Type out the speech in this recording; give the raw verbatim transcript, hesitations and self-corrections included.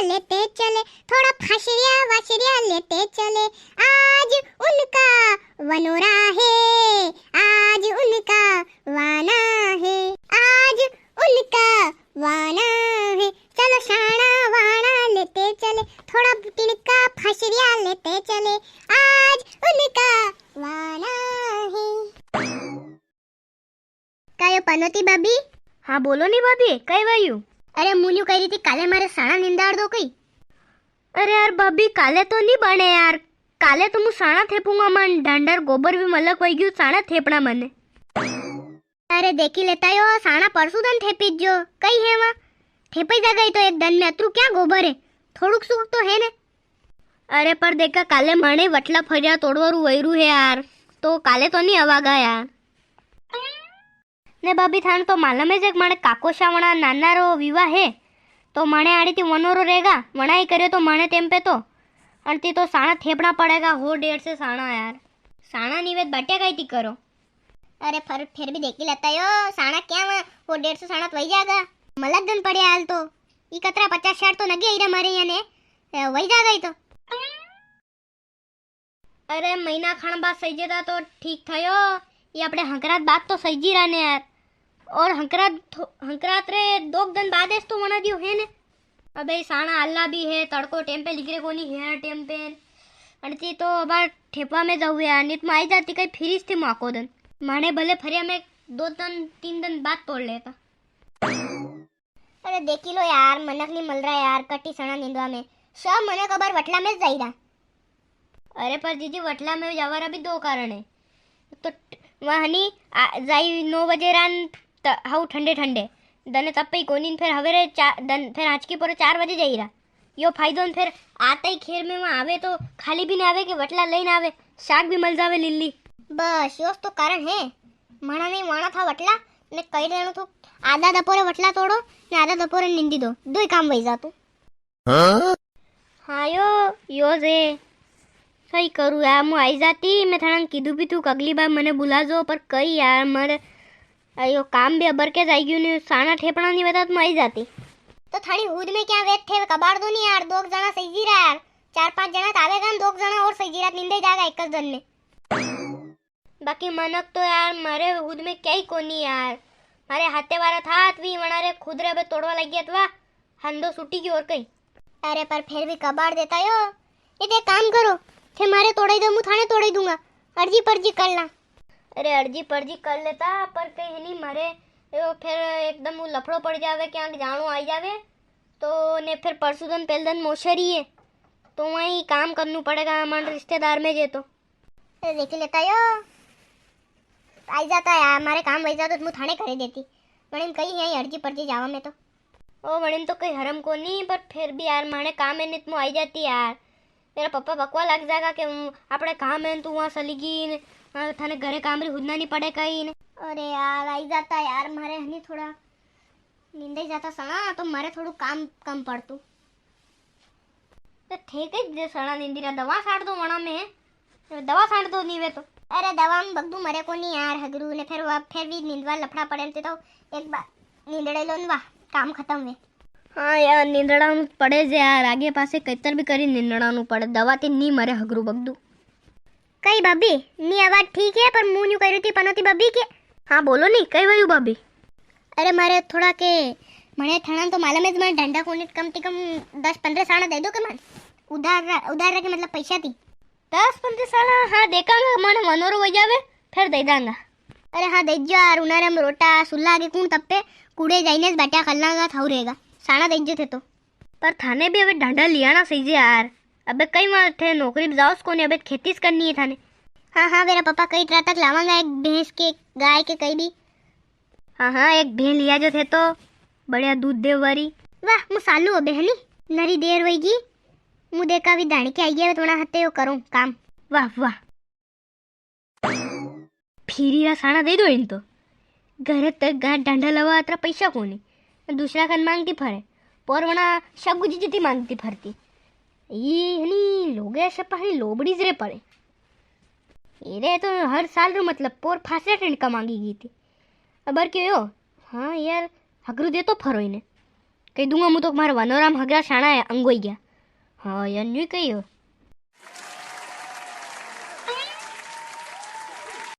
लेते चले, थोड़ा फाशरिया वाशरिया लेते चले। आज उनका वनोरा है, आज उनका वाना है, आज उनका वाना है। चलो शाणा वाणा लेते चले, थोड़ा तिनका फाशरिया लेते चले। आज उनका वाना है। कायो पनोती भाभी? हाँ, बोलो नी भाभी, कई वायु? अरे, मु न्यू कई री थी, काले मारे साणा निंदाड़ दो कई। अरे यार भाभी, काले तो नी बने यार, काले तो मु साणा थेपूंगा मन, ढंडर गोबर भी मलक वई गयू, साणा थेपणा मने। अरे, देखी लेता यो, साणा परसु दन थेपी जो, कई है वा? थेपई जागा ही तो एक दन में, अतरू क्या गोबर है, थोड़ुक सुख तो है ने। अरे पर देखा, काले माने वटला फरिया तोड़वारू वैरू है यार, तो काले तो नी आवागा यार। ने भाभी, थाने तो मालूम है जे माने काको शावणा नाना रो विवाह है, तो माने आड़ी ती वनोरो रहेगा, वणा ही करे तो माने टेम पे तो। अन ती तो साणा थेपणा पड़ेगा, हो डेढ़ से साणा यार। साणा नी वे तो बाटिया काई ती करो। अरे फिर, फिर भी देखी लेता यो, साणा क्या वा, वो डेढ़ सौ साणा तो वही जागा। मलक दन पड़े हाल तो, ई कतरा पचास साठ तो नगे आई रे मारे याने, ए, वही जागा ही तो। अरे महीना खण बाद सही जेता तो ठीक था यो, ये अपने हंकरात बाद तो सही जी रहा ने यार। और हंकरात थो-, हंकरात रे दो दन बाद एस तो वणा दियो है ने। अबे साणा आला भी है, तड़को टेम पे लिख रे कोनी है टेम पे। अड़ती तो अबार ठेपवा में जाऊ यार, नित में आई जाती कई फिरीस थी माको दन। माने भले फरिया में दो दन, तीन दन बाद तोड़ लेता। अरे देखी लो यार, मनक नी मल रहा यार, कटी सणा निंदवा में। सब मनक अबार वटला में जाई रहा। अरे पर जीजी, वटला में जावा रा भी दो कारण है। तो ट-, वहानी आ, जाई नौ बजे रान त-, हाउ ठंडे ठंडे। दने तपे ही कोनी, फिर हवेरे चा-, दन, फिर आंचकी पर चार बजे जाई रहा। यो फायदो न, फिर आता ही खेर में वहां आवे तो खाली भी ना आवे के वटला लेने आवे, शाक भी मल जावे लिल्ली। बस, योस तो कारण है। मना नहीं वाणा था वटला, ने कही देणो थो, आधा दपोरे वटला तोड़ो, ने आधा दपोरे निंदी दो, दो ही काम वही जातू। हाँ? हाँ यो, यो जे। सही करू यार, मु आई जाती, मैं थाने कीधु भी तू अगली बार मने बुलाजो, पर कई यार, मर, आ यो काम भी अबर के जाई गयो ने, साणा ठेपणा नी वेता तो मु आई जाती। तो थानी हुद में क्या वेत थे, कबाड़ दो नी यार, दो जना सही जी रहा यार, चार पांच जना तो आवेगा न, दो जना और सही जी रहा, निंदे जागा एक दन में। बाकी मनक तो यार, मारे हुद में क्या ही कोनी यार, मारे हाथे वारा था, तो भी वणा रे खुद रे अबे तोड़वा लग गया, तो वाह। हंदो सूटी की और कई। अरे पर फिर भी कबाड़ देता यो। ये देख काम करो, थे मारे तोड़ाई दो, मु थाने तोड़ाई दूंगा। अर्जी पर्जी कर ला। अरे अर्जी पर्जी कर लेता, पर कई है नी मारे, यो फिर एकदम वो लफड़ो पड़ जावे, क्या जाणो आई जावे, तो ने फिर परसों दन पहले दन मोशरी है, तो वही काम करनू पड़ेगा हमारे रिश्तेदार में जे तो। ए, देखी लेता यो। आई जाता यार, मारे काम वही जातो तो मु थाने करे देती। वणीम कई है अर्जी पर्जी जावा में तो। ओ, वणीम तो कई हरम कोनी, पर फिर भी यार, माने काम है नित मु आई जाती यार। मेरा पापा बकवा लग जाएगा कि हूँ, आपणे काम है, तू वहाँ चली गई ने, हाँ, थाने घरे काम री हुदना नहीं पड़े कई ने। अरे यार, आई जाता यार, मारे हनी थोड़ा निंदे जाता सणा, तो मारे थोड़ू काम कम पड़तू। तो थे के जे सणा निंदी रा, दवा साट दो वणा में, दवा साट दो नी वे तो। अरे दवा में बगदू मरे कोनी यार हगरू ने, फिर वा-, फिर भी निंदवा लफड़ा पड़े ने, तो एक बार निंदड़े लो ने वा, काम खत्म वे। हाँ यार, निंदड़ा नु पड़े जे यार, आगे पासे कैतर भी करी निंदड़ा नु पड़े, दवा ते नी मरे हगरू बगदू। कई भाभी, नी आवाज ठीक है, पर मु न्यू कह रही थी पनोती भाभी के। हाँ, बोलो नी, कई वयु भाभी? अरे, मारे थोड़ा के, मने थाना तो मालूम है, मारे ढांडा कोनी, कम से कम दस पन्द्रह साणा दे दो के मन। उधार रा-, उधार रखे, मतलब, पैसा थी। दस पन्द्रह साणा, हाँ, देखांगा, मने मनोरो हो जावे, फिर दे दांगा। अरे हाँ, दे जो यार, उनारे हम रोटा, सुल्ला आगे कूण तप्पे, कूड़े जाइने बाटिया कर लांगा, थाऊ रहेगा। साणा दे जो थे तो। पर थाने भी अबे ढांडा लियाना सही जे यार। अबे कई मार थे नौकरी पे जाओ कोनी, अबे खेती स करनी है थाने। हाँ, हाँ, मेरा पापा कई तरह तक लावांगा, एक भैंस के, गाय के, कई भी। हाँ, हाँ, एक भैंस लिया जो थे तो, बढ़िया दूध दे वारी। वाह, मु सालू अबे है नी, नरी देर होईगी, मु देखा भी धाणी के आई गया, थोड़ा हते यो करूँ काम। वाह, वाह। फिरी रा साणा दे दो इन तो। घर तक गा ढांडा लवा अतरा पैसा कोनी। दूसरा कन मांगती फरे। पोर वणा शगु जी जती मांगती फरती। ये हनी लोगे शपा हनी लोबड़ी जरे पड़े। ये रे तो हर साल रो मतलब पोर फासरा टेंडका मांगी गई थी। अबर क्यों यो? हाँ यार, हगरू दे तो फरो इने। कही दूंगा मूं तो, मारा वनोराम हगरा शाणा है, अंगोई गया। हाँ यार, न्यू कही हो।